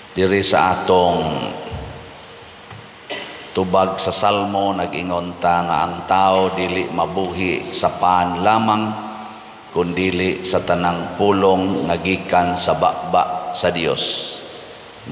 Diri sa atong tubag sa Salmo, nag-ingon ta nga ang tao dili mabuhi sa pan lamang, kundili sa tanang pulong nga gikan sa baba sa Dios.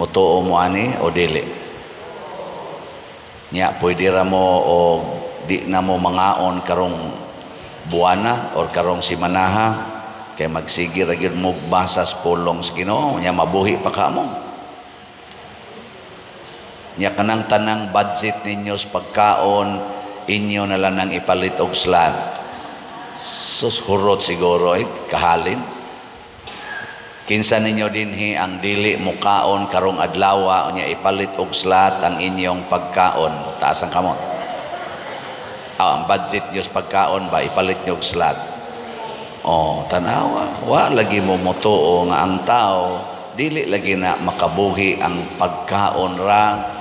Mutuo mo ani o dili? Nya pwede ra mo o di na mo mangaon karong buwana or karong simanaha kay magsige ra gyud mo basa sa pulong sa Ginoo, nya mabuhi pa ka mo. Nya kanang tanang budget ninyo sa pagkaon, inyo na lang nang ipalit og slat. Sus, hurot siguro eh, kahalin. Kinsa ninyo dinhi ang dili mukaon karong adlaw, nya ipalit og slat ang inyong pagkaon? Taas ang kamot. Ah, ang budget niyo sa pagkaon ba, ipalit niyo og slat? Oh, tanawa. Wa lagi mo motuo nga ang tao dili lagi na makabuhi ang pagkaon ra,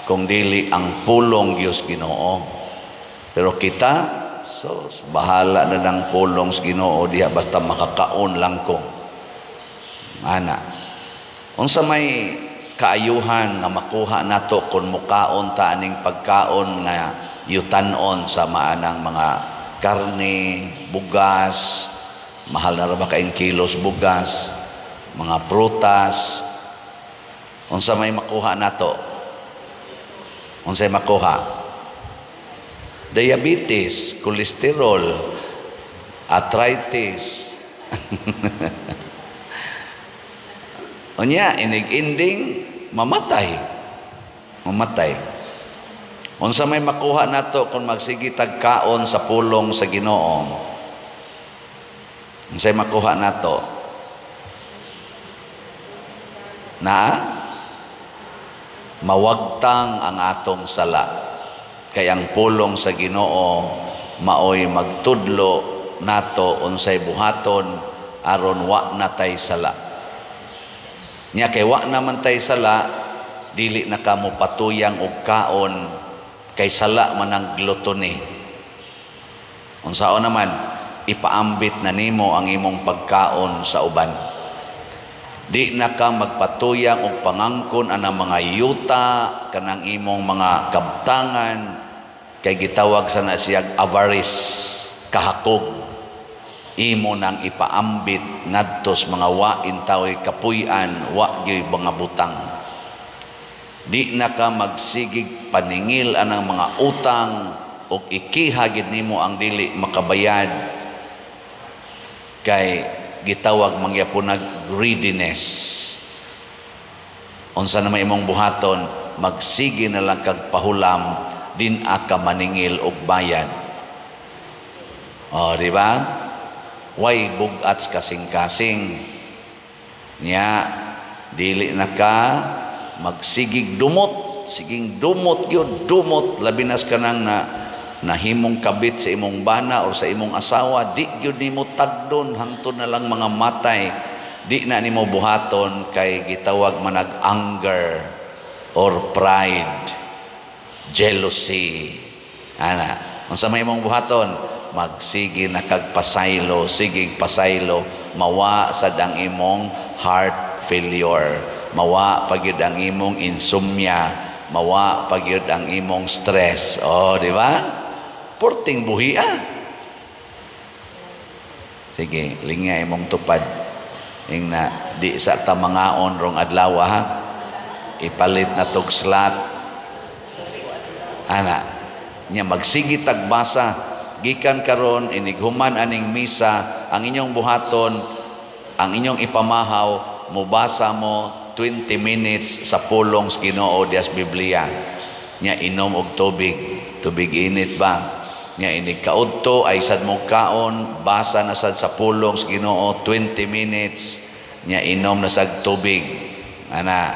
kung dili ang pulong Dios Ginoo. Pero kita, so bahala na ng pulong sa Ginoo diha, basta makakaon lang ko. Ana. Unsa may kaayuhan nga makuha nato kung mukaon ta aning pagkaon nga yutanon sa maanang mga karne, bugas, mahal na ra ba kaing kilos bugas, mga prutas? Unsa may makuha nato? Unsay makuha? Diabetes, cholesterol, arthritis. Unya, inig-ending, mamatay. Mamatay. Unsa may makuha nato kung magsige tag kaon sa pulong sa Ginoo? Unsay makuha nato? Na mawagtang ang atong sala. Kay ang pulong sa Ginoo maoy magtudlo nato unsay buhaton aron wa na tay sala. Nya kay wa naman tay sala, dili na kamo patuyang og kaon kay sala man ang gluttony. Unsaon naman, ipaambit na nimo ang imong pagkaon sa uban. Di na ka magpatuyang og pangangkon anang mga yuta kanang imong mga kabtangan kay gitawag sa na siyag avarice, kahakog. Imo nang ipaambit ngadtos mga wa intaway kapuy-an, wa gyud mga butang. Di na ka magsigig paningil anang mga utang og ikiha gid nimo ang dili makabayad kay gitawag mangyapon nag greediness. Unsa na may imong buhaton, magsige na lang kag pahulam, din aka maningil og bayad. O, di ba? Way bugat kasing-kasing. Nya, dili na ka magsigig dumot, siging dumot gyud, dumot labi nas kanang na nahimong kabit sa imong bana or sa imong asawa, di gyud nimo tagdon hangtod na lang mga matay. Di na nimo buhaton kay gitawag manag anger or pride, jealousy. Ana, unsa may imong buhaton? Magsige na kag pasaylo, sigig pasaylo, mawa sad ang imong heart failure, mawa pa gyud ang imong insomnia, mawa pa gyud ang imong stress. Oh, di ba? Porting buhi ah. Sige, lingya imong tupad. Ing na di sa ta mangaon rong adlaw ha. Ipalit na tog slat. Ana, nya magsige tagbasa gikan karon inighuman aning misa, ang inyong buhaton, ang inyong ipamahaw, mobasa mo 20 minutes sa pulong sa Ginoo dias Biblia. Nya inom og tubig, tubig init ba? Nya inig kaudto ay sad mo kaon, basa na sad sa pulong sa Ginoo 20 minutes, nya inom na sad tubig. Ana,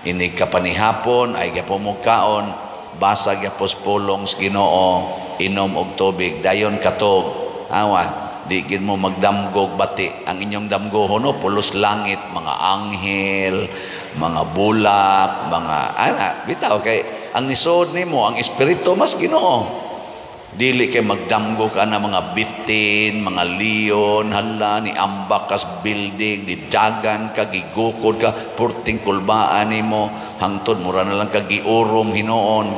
inig kapanihapon ay gyapon mo kaon, basa gyapon sa pulong sa Ginoo, inom og tubig, dayon katog. Awa, di gid mo magdamgog bati. Ang inyong damgohon no, pulos langit, mga anghel, mga bulak, mga ana, bitaw kay ang nisod nimo ang espiritu mas Ginoo. Dili kay magdamgo ka na mga bitin, mga leon, hala, ni ambak kas building, ni dagan ka, gigukod ka, purting kulbaan nimo, hangtod mura na lang ka giurom hinuon.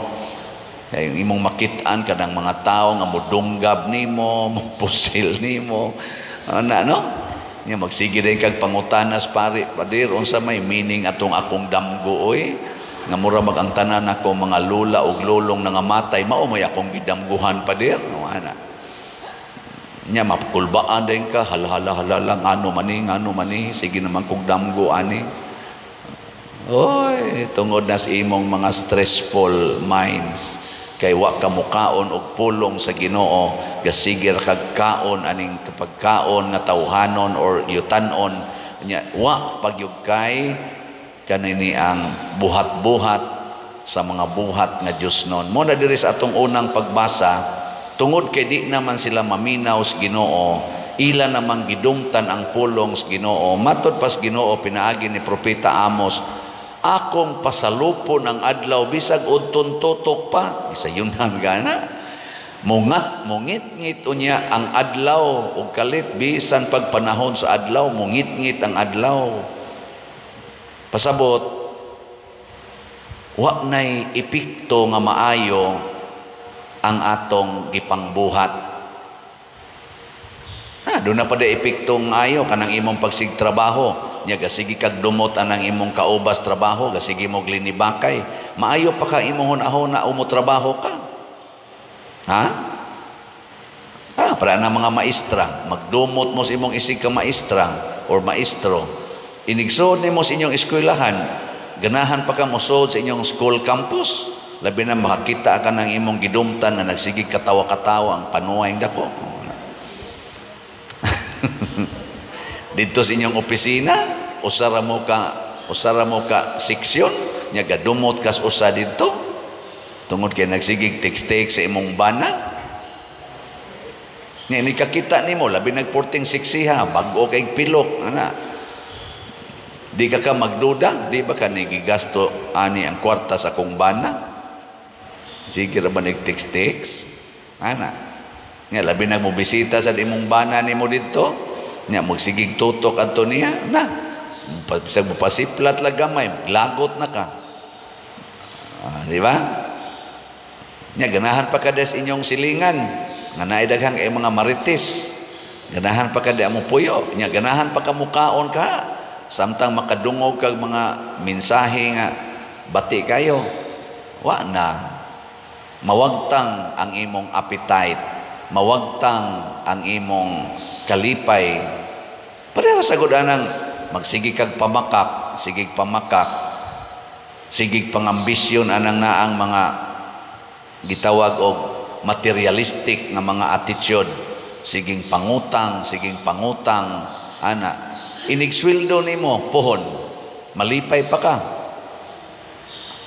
Kay imong makitaan ka ng mga tao nga mudunggab nimo, mupusil nimo. Ana, no? Nya magsige din kag pangutanas, "Pare, pader, unsa may meaning atong akong damgo oy? Nga mura mag ang tanan ako mga lula ug lulong nangamatay, mao may akong gidamguhan, pader?" No, ana. Nya makulbaan din ka, "Hala, hala, hala lang, ano mani, ano mani, sige naman kong damgo ani." Oy, tungod na sa imong mga stressful minds kay wa ka mukaon og pulong sa Ginoo, gasige ra kag kaon aning kapagkaon nga tawhanon or yutanon nya, wa pagyud kay kanini ang buhat-buhat sa mga buhat nga Dios nun. Mo na diri sa atong unang pagbasa, tungod kay di naman sila maminaw sa Ginoo, ila namang gidumtan ang pulong sa Ginoo. Matod pas Ginoo pinaagi ni Propeta Amos, "Akong pasalupon ang adlaw bisag udton tutok pa." Gisayunan gana. Mungat mungit-ngit unya ang adlaw ug kalit, bisan pag panahon sa adlaw mungit-ngit ang adlaw. Pasabot, wa nay epekto nga maayo ang atong gipangbuhat. Ah, doon na pa da epekto nga ayo kanang imong pagsigtrabaho. Nya gasige kag dumot anang imong kaubas trabaho, gasige mo glinibakay. Maayo pa ka imong hunahuna o mo trabaho ka. Ha? Ah, para na mga maestra, magdumot mo sa imong isig ka maestra or maestro. Inigsood nimo sa inyong eskwelahan, ganahan pa ka mosuod sa inyong school campus. Labi na makakita ka ng imong gidumtan nga nagsigig katawa-katawa ang panuay dako. Dito sa inyong opisina, usara mo ka seksyon, nya gadumot kas usa didto. Tungod kay nagsigig text-text sa imong bana. Nya ni kakita nimo labi nagporting siksiha, bag-o kay pilok ana. Di ka ka magduda, di ba ka nigigasto ani ang kwarta sa akong bana? Sige ra ba nag-text-text? Ana. Nga labi nag mobisita sa imong bana nimo didto, nya magsigig tutok adto niya, na. Bisag mopasiplat lang gamay, lagot na ka. Ah, di ba? Nya ganahan pa ka des inyong silingan, nga naay daghang kay mga marites. Ganahan pa ka di mo puyo, nya ganahan pa ka mukaon ka. Samtang makadungog kag mga mensahe nga bati kayo, wa na mawagtang ang imong appetite, mawagtang ang imong kalipay. Pareha sa gud anang magsige kag pamakak, sigig pamakak, sigig pangambisyon anang naang mga gitawag og materialistic nga mga attitude, siging pangutang ana. Inigsweldo nimo pohon, malipay pa ka.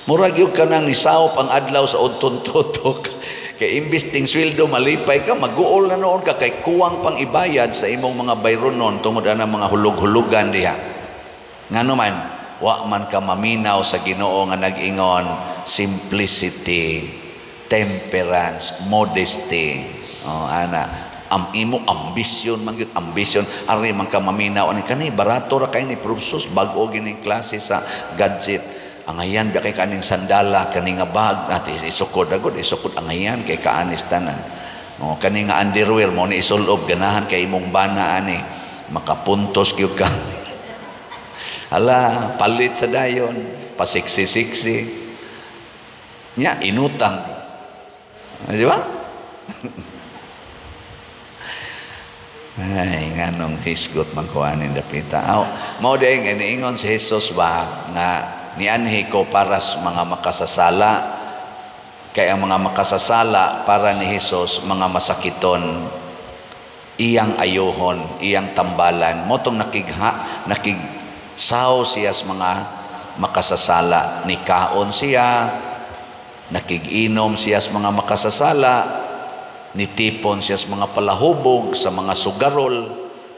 Murag gyud ka nang nisaop ang adlaw sa udton tutok. Kay imbis ting sweldo malipay ka, maguol na noon ka kay kuwang pang ibayad sa imong mga bayronon tungod ana mga hulog-hulugan diha. Ngano man, wa man ka maminaw sa Ginoo nga nag-ingon simplicity, temperance, modesty. Oh, ana. Am imo ambisyon man gyud, ambisyon ari man ka maminaw ani kani barato ra kay ni profsos, bag-o gini klase sa gadget, angayan ba kay kaning sandala, kani nga bag ati isukod agud, isukod, angayan kay kaanis tanan. Oh, kani nga underwear mo ni isulob, ganahan kay imong bana ani makapuntos gyud ka. Hala, palit sa dayon, pasiksi-siksi nya inutang, di ba? Ay, nganong hisgot man ko aning dapita. Aw, mao day nga niingon si Jesus ba nga nianhi ko para sa mga makasasala, kay ang mga makasasala para ni Jesus mga masakiton, iyang ayuhon, iyang tambalan. Motong nakigsaw siya sa mga makasasala, nikaon siya, nakiginom siya sa mga makasasala, nitipon siya sa mga palahubog, sa mga sugarol,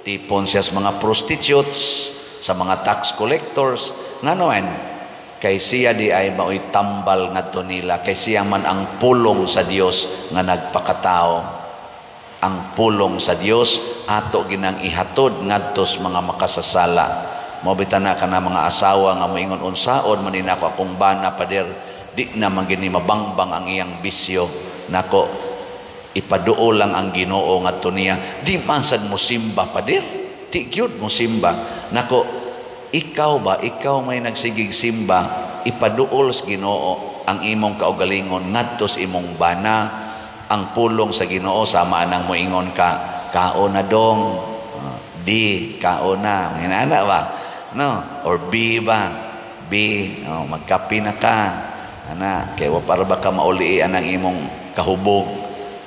tipon siya sa mga prostitutes, sa mga tax collectors. Ngano man, Kay siya di ay mao'y tambal ngadto nila, kay siya man ang pulong sa Dios nga nagpakatao. Ang pulong sa Dios ato ginang ihatod ngadto sa mga makasasala. Mao bitaw na kana mga asawa nga moingon, "Unsaon man ni nako akong bana, pader, di na man gini mabangbang ang iyang bisyo." Nako, ipaduol lang ang Ginoo ngadto niya. "Di man sad mo simba, pader, di gyud mo simba." Nako, ikaw ba, ikaw may nagsigig simba, ipaduol sa Ginoo ang imong kaugalingon ngadto sa imong bana. Ang pulong sa Ginoo, sama anang moingon ka, "Kaon na dong." Di kaon na, hinana ba, no? Or B ba, B, oh, magkape na ka ana, kay wa para ba ka mauli anang imong kahubog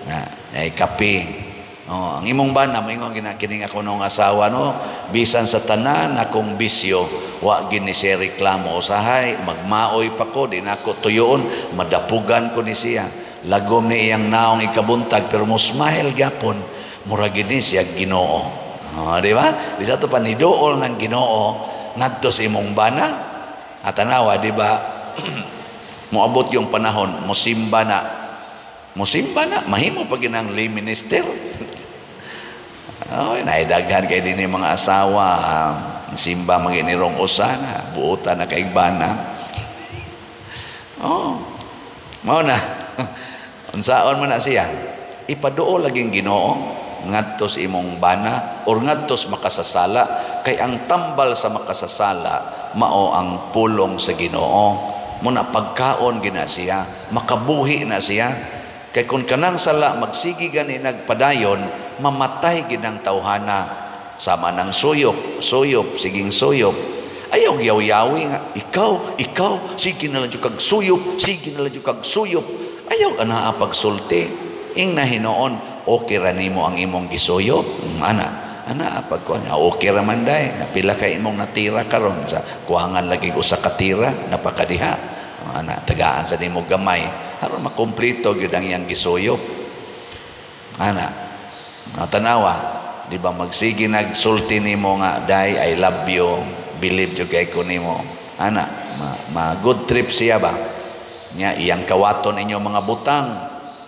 na ay kape. Oh, ang imong bana moingon gina, "Kining ako nung asawa, no, bisan sa tanan akong bisyo, wa gini siya reklamo. Usahay magmaoy pa ko, di nako tuyoon, madapugan ko ni siya. Lagom ni iyang naong ikabuntag, pero mo smile gyapon, mura gid ni siya Ginoo." Oh, di ba? Di sa to pa niduol ng Ginoo ngadto sa imong bana. At tanawa, di ba, moabot yung panahon, mosimba na. Mosimba na, mahimo pa ginang lay minister. Oh, naidaghan kay dinhi mga asawa, simba maginirong usa na, buotan na kay bana. Oh. Mao na. Unsaon man na siya? Ipaduol laging Ginoo ngadto sa imong bana or ngadto sa makasasala, kay ang tambal sa makasasala mao ang pulong sa Ginoo. Muna pagkaon gina siya, makabuhi na siya. Kay kung kanang sala magsigi gani nagpadayon, mamatay ginang tawhana. Sama ng suyop, suyop, siging suyop. Ayaw yaw-yawi nga, "Ikaw, ikaw, sige na lang kag suyop, sige na lang kag suyop." Ayaw ana pagsulti. Ing na hinoon, okay ra nimo ang imong gisuyop. Ana, ana pag kuan, okay ra man day. Pila kay imong natira karon sa kuhangan lagi usa ka tira, napakadiha. Ana, tagaan sa nimo gamay aron makumpleto gyud ang iyang gisuyop. Ana, tanawa, di ba magsige nagsulti nimo nga, "Day, I love you, believe jud kay ko nimo." Ana, ma good trip siya ba? Nya iyang kawaton inyo mga butang,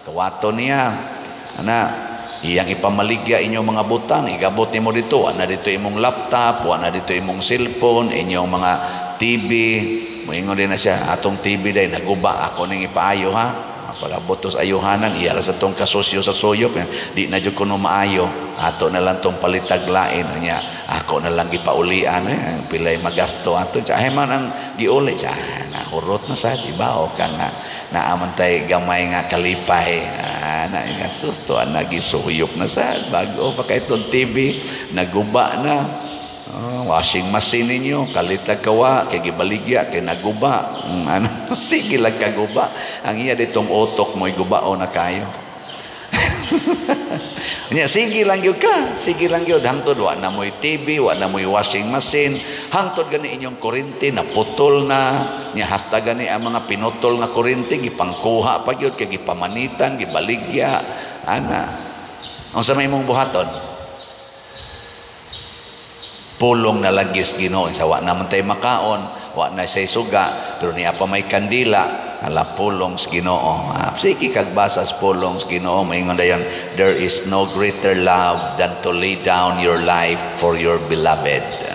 kawaton niya. Ana, iyang ipamaligya inyo mga butang, igabot nimo dito, wa na dito imong laptop, wa na dito imong cellphone, inyong mga TV. Moingon din na siya, "Atong TV day naguba, ako ning ipaayo ha." Palabot sa ayuhanan, iya ra sa tong kasosyo sa suyop, di na jud kuno maayo, ato na lang tong palitag lain nya, ako na lang gipaulian eh, pilay magasto ato. Ay man ang giuli siya, nahurot na sa, di ba? O ka nga naaman tay gamay nga kalipay, na nga susto, ana gisuyop na sa bago pa kay itong TV, naguba na. Oh, washing machine ninyo, kalitag kawa, kay gibaligya, kay naguba. Ano, sige lang kaguba. Ang iya ditong utok mo, guba o na kayo. Nya sige lang gyud ka, sige lang gyud hangtod wa na mo'y TV, wa na mo'y washing machine, hangtod gani inyong kuryente naputol na, nya hasta gani ang mga pinutol nga kuryente gipangkuha pa gyud kay gipamanitan, gibaligya, ana. Unsa may imong buhaton? Pulong na lagis Ginoo sa wa naman tay makaon, wa na say suga, pero niya pa may kandila, ala pulong sa Ginoo. Sige kag basa sa pulong sa Ginoo, maingon dayon, "There is no greater love than to lay down your life for your beloved."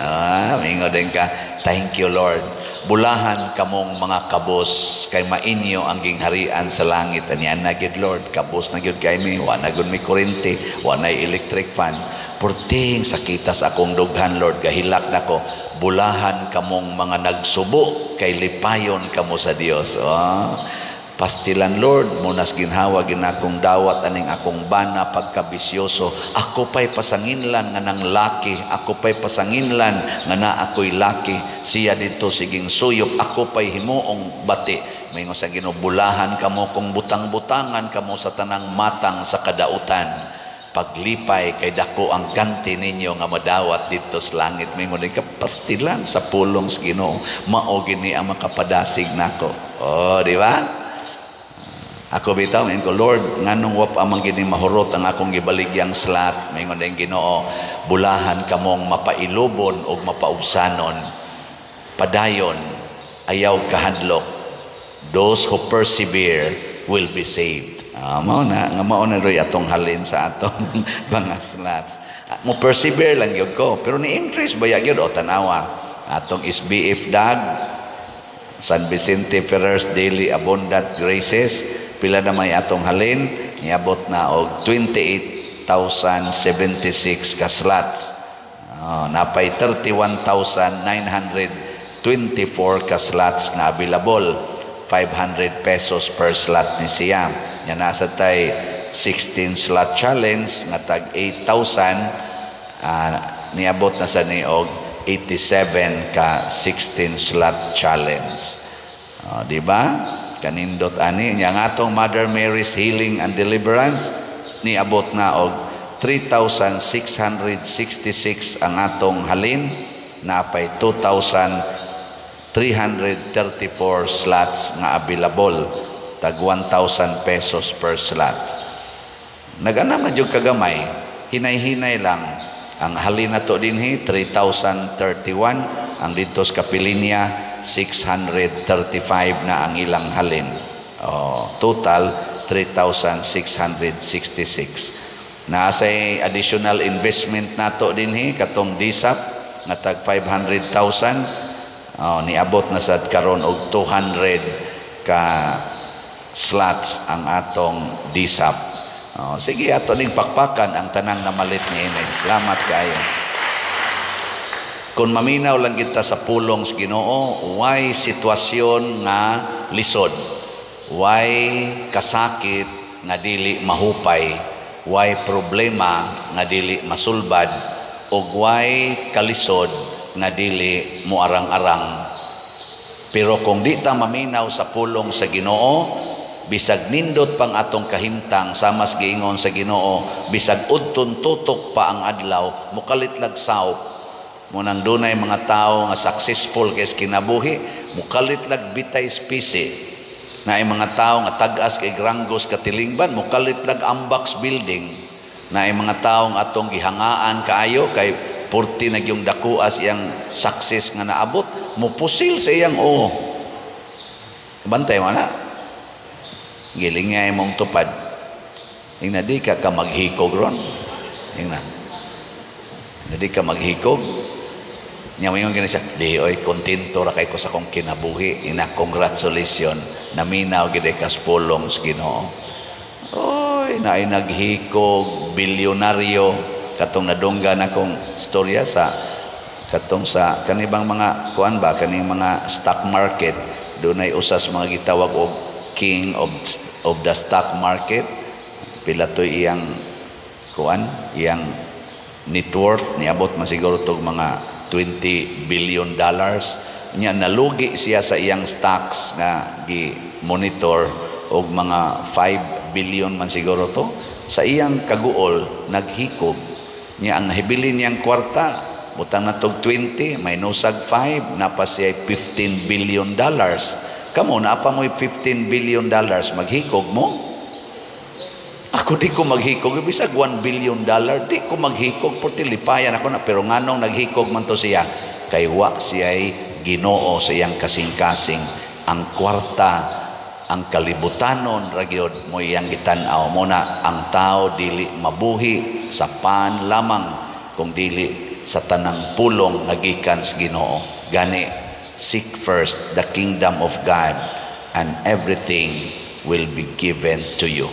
Maingon din ka, "Thank you, Lord." "Bulahan kamong mga kabos, kay mainyo ang gingharian sa langit." Anian na gyud, Lord, kabos na gyud kay mi, wa na gyud mi kuryente, wa na electric fan. Purting sakita sa akong dughan, Lord, gahilak nako. "Bulahan kamong mga nagsubo, kay lipayon kamo sa Dios." Oh. "Pastilan, Lord, munas ginhawa ginakong dawat aning akong bana pagkabisyoso. Ako pa'y pasanginlan nga nang laki, ako pa'y pasanginlan nga na ako'y laki. Siya dito siging suyop, ako pa'y himuong bati." Maingon sa Ginoo, "Bulahan kamo kung butang-butangan kamo sa tanang matang sa kadautan. Paglipay kay dako ang ganti ninyo nga madawat dito sa langit." Maingon din ka, pastilan sa pulong sa Ginoo, mao gini ang makapadasig nako. Oh, di ba? Ako bitaw, ingon ko, "Lord, nganong wa pa man gini mahurot ang akong gibaligyang slat?" Maingon din Ginoo, "Bulahan kamong mapailubon og mapaubsanon. Padayon." Ayaw kahadlok. Those who persevere will be saved. Mao na nga mao na roy atong halin sa atong mga slots. Mo persevere lang gyud ko, pero ni increase ba gyud o tanawa atong SBF DAG, San Vicente Ferrer's Daily Abundant Graces, pila na may atong halin? Niabot na og 28,076 ka slots. Oh, napay 31,924 ka slots nga available. ₱500 per slot ni siya. Nya nasa tay 16 slot challenge nga tag 8,000, niabot na sa ni og 87 ka 16 slot challenge. Oh, di ba? Kanindot ani nya nga atong Mother Mary's Healing and Deliverance, niabot na og 3,666 ang atong halin, napay 2,334 slots nga available, tag ₱1,000 per slot. Naganam na jud kagamay, hinay-hinay lang. Ang halin na to dinhi 3,031, ang dito sa Kapilinya 635 na ang ilang halin. Oh, total 3,666. Naasay additional investment nato dinhi katong DSAP nga tag 500,000. Oh, niabot na sad karon og 200 ka slots ang atong DSAP. Oh, sige, ato ning pakpakan ang tanang namalit ni ini. Salamat kaayo. Kung maminaw lang kita sa pulong sa Ginoo, why sitwasyon nga lisod? Why kasakit nga dili mahupay? Why problema nga dili masulbad? Ug why kalisod nga dili muarang-arang? Pero kung di ta maminaw sa pulong sa Ginoo, bisag nindot pang atong kahimtang, samas giingon sa Ginoo, bisag udton tutok pa ang adlaw, mukalit lag saop. Munang dunay mga tao nga successful kay kinabuhi, mukalit lag bitay spisi. Naay mga tao nga tag-as kay granggos katilingban, mukalit lag Ambax building. Naay mga tao nga atong gihangaan kaayo kay purti na gyung dakuas iyang success nga naabot, mupusil sa iyang oo. Bantay mo na. Giling nga imong tupad. Ingna di ka ka maghikog ron. Ingna. Di ka maghikog. Nya moingon gani siya, "Di oy, kontento ra kay ko sa akong kinabuhi." Ina, congratulations. Naminaw gid ka sa pulong sa Ginoo. Oy, naay naghikog, bilyonaryo, katong nadunggan akong storya sa katong sa kanibang mga kuan ba, kaning mga stock market, dunay usas mga gitawag og king of the stock market. Pila to iyang kuan, iyang net worth, niabot man siguro tog mga $20 billion. Nya nalugi siya sa iyang stocks nga gi monitor og mga 5 billion man siguro to. Sa iyang kaguol, naghikog. Nya ang nahibilin niyang kwarta, butang na tog 20 minus 5, napa siya $15 billion. Kamo, naa pa mo'y $15 billion, maghikog mo? Ako, di ko maghikog. Bisag $1 billion, di ko maghikog. Porti lipayan ako na. Pero nganong naghikog man to siya? Kay wa siya'y Ginoo sa iyang kasing-kasing. Ang kwarta, ang kalibutanon ra gyud mo iyang gitan-aw. Mo na ang tao dili mabuhi sa pan lamang kung dili sa tanang pulong nga gikan sa Ginoo. Gani, seek first the kingdom of God and everything will be given to you.